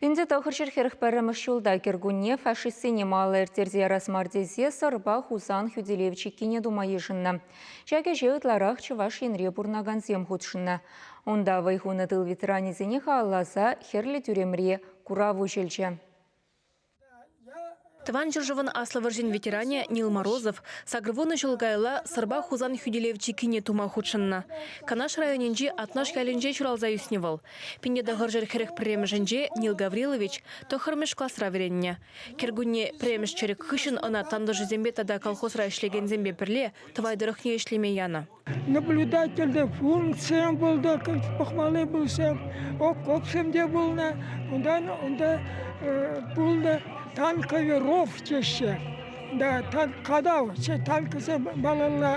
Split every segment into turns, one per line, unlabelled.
1941 ҫулта кӗркунне фашистсене малалла ирттерсе ярас мар тесе Сӑрпа Хусан хӳтӗлев чиккине тума йышӑннӑ. Ҫак ӗҫе ытларах Чӑваш Енре пурӑнакансем хутшӑннӑ. Унта вӑй хунӑ тыл ветеранӗсене халалласа Хӗрлӗ тӳремре курав уҫӑлчӗ.
Тӑван ҫӗршывӑн Аслӑ вӑрҫин ветеранӗ Нил Морозов 80 ҫул каялла Сӑрпа Хусан хӳтӗлев чиккине тума хутшӑннӑ. Канаш районӗнчи Атнаш ялӗнче ҫуралса ӳснӗ вӑл. 1941-мӗшӗнче Нил Гаврилович тӑххӑрмӗш класра вӗреннӗ. Кӗркунне пӗрремӗш чӗрӗк хыҫҫӑн ӑна тантӑшӗсемпе тата колхозра ӗҫлекенсемпе пӗрле Тӑвай тӑрӑхне ӗҫлеме янӑ.
Наблюдательлӗ пунктсем пулнӑ, пӑхмалли пунктсем, окопсем те пулнӑ. Унтан унта пулнӑ танковый ров теҫҫӗ. Да, танк канав, танкӑсем малалла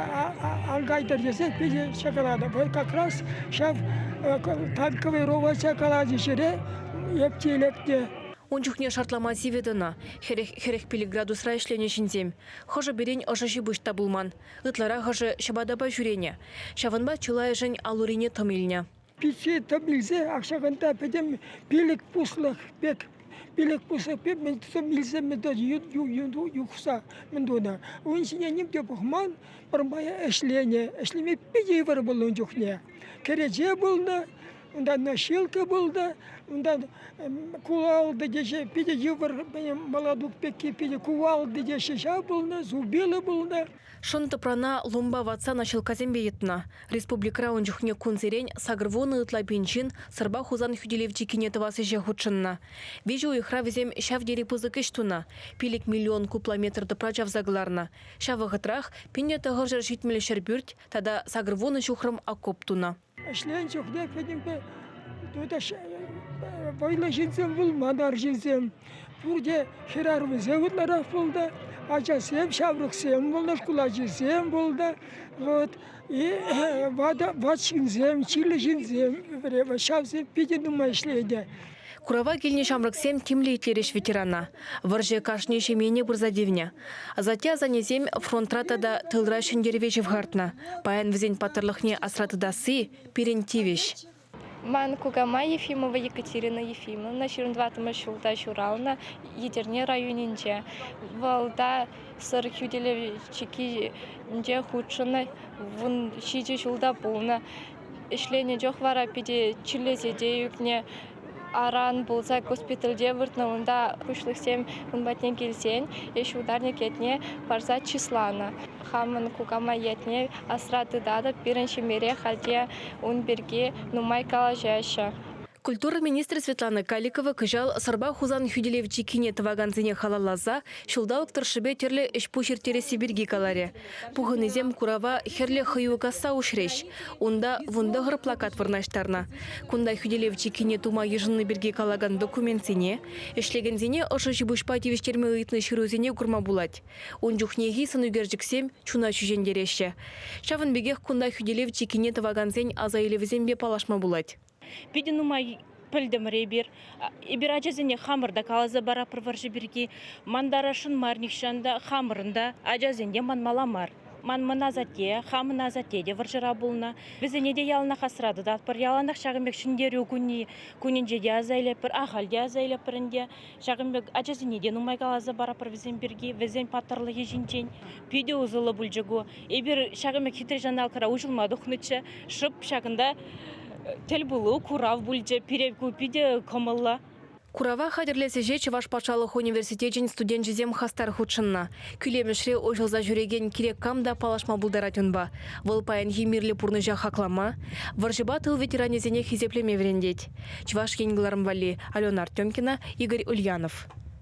ан кайтӑр тесе питӗ чакаланӑ. Вӑл как раз ҫав танковый рова чакаланӑ ҫӗре ептелекнӗ.
Ун чухне шартлама сивӗ тӑнӑ. 40-45 градусра ӗҫленӗ ҫынсем. Хӑшӗ-пӗрин ӑшӑ ҫи-пуҫ та пулман. Ытларахӑшӗ ҫӑпатапа ҫӳренӗ. Ҫавӑнпа чылайӑшӗн ал-урине тӑм илнӗ.
Пичче тӑм илсе ҫакӑнта пӗтӗм пилӗк пуслӑх пек пилӗк пуслӑх пек мӗн тӑм илсе мӗн юхса мӗн тунӑ. Ун ҫине ним те пӑхман, пӗрмай ӗҫленӗ. Ӗҫлеме питӗ йывӑр пулнӑ ун чухне. Кӗрече пулнӑ, унтан носилка пулнӑ, унтан кувалда теҫҫӗ, питӗ йывӑр мӑлатук пекки питӗ кувалда теҫҫӗ ҫав пулнӑ, зубило пулнӑ.
Шӑн тӑпрана лумпа ватса наҫилккасемпе йӑтнӑ. Республикӑра ун чухне кунсерен 80 ытла пин ҫын Сӑрпа Хусан хӳтӗлев чиккине тӑвас ӗҫе хутшӑннӑ. Виҫӗ уйӑхра вӗсем ҫав тери пысӑк ӗҫ тунӑ, 5 миллион кубла метр тӑпра чавса кӑларнӑ. Ҫав вӑхӑтрах 1970 ҫӗрпӳрт тата 80 ҫухрӑм окоп тунӑ.
Ӗҫленӗ чухне пӗтӗмпе вӑйлӑ ҫынсем пулман арҫынсем. Пурте хӗрарӑмсем ытларах пулнӑ, ачасем, ҫамрӑксем пулнӑ, шкул ачисем пулнӑ. Вот. И ватӑ, ват ҫынсем, чирлӗ ҫынсем, ҫавсем питӗ нумай ӗҫленӗ.
Курава килнӗ ҫамрӑксем тимлӗ итлерӗҫ ветерана. Вӑрҫӑ кашни ҫемьене пырса тивнӗ. Асатте-асаннесем фронтра тата тылра ҫӗнтерӗве ҫывхартнӑ. Паян вӗсен паттӑрлӑхне асра тытасси пирӗн тивӗҫ.
Ман кукамай Ефимова Екатерина Ефимовна 24-мӗш ҫулта ҫуралнӑ Етӗрне районӗнче. Вӑл та Сӑр хӳтӗлев чиккинче хутшӑннӑ, 17 ҫулта пулнӑ. Ӗҫленӗ чух вара питӗ чирлесе те ӳкнӗ. Аран пулса госпитальте выртнӑ. Унта пуҫлӑхсем ун патне килсен ӗҫ ударник ятне парса чысланӑ. Хамӑн кукамай ятне асра тытатӑп. Пирӗн ҫемьере халь те ун пирки нумай калаҫаҫҫӗ.
Культура министрӗ Светлана Каликова кӑҫал Сӑрпа Хусан хӳтӗлев чиккине тӑвакансене халалласа ҫулталӑк тӑршшӗпе тӗрлӗ ӗҫ-пуҫ ирттересси пирки каларӗ. Пухӑннисем курава хӗрлӗ хӑю касса уҫрӗҫ. Унта 19 плакат вырнаҫтарнӑ. Кунта хӳтӗлев чиккине тума йышӑнни пирки калакан документсене, ӗҫлекенсене ӑшӑ ҫи-пуҫпа тивӗҫтерме ыйтнӑ ҫырусене курма пулать. Ун чухнехи сӑнӳкерчӗксем чуна ҫӳҫентереҫҫӗ. Ҫавӑн пекех кунта хӳтӗлев чиккине тӑвакансен асаилӗвӗсемпе паллашма пулать.
Питӗ нумай пӗлтӗмӗр эпир. Эпир ачасене хамӑр та каласа паратпӑр вӑрҫӑ пирки. Мантарасшӑн мар нихҫан та, хамӑрӑн та, ачасен те манмалла мар. Ман мӑн асатте, хамӑн асатте те вӑрҫӑра пулнӑ. Вӗсене те яланах асра тытатпӑр. Яланах ҫакӑн пек Ҫӗнтерӳ кунне кунӗнче те аса илетпӗр, ахаль те аса илетпӗр ӗнтӗ. Ҫакӑн пек ачасене те нумай каласа паратпӑр вӗсем пирки, вӗсен паттӑрлӑхӗ ҫинчен. Питӗ усӑллӑ пулчӗ ку. Эпир ҫакӑн пек хитре ҫанталӑкра уҫӑлма тухнӑччӗ. Шӑп ҫакӑнта тӗл пулу, курав пулчӗ. Пире ку питӗ кӑмӑллӑ.
Курава хатӗрлес ӗҫе Чӑваш патшалӑх университечӗн студенчӗсем хастар хутшӑннӑ. Кӳлемӗшре уҫӑлса ҫӳрекен кирек кам та паллашма пултарать унпа. Вӑл паянхи мирлӗ пурнӑҫа хаклама, вӑрҫӑпа тыл ветеранӗсене хисеплеме вӗрентет. Чӑваш Ен кӑларӑм валли Алена Артемкина, Игорь Ульянов.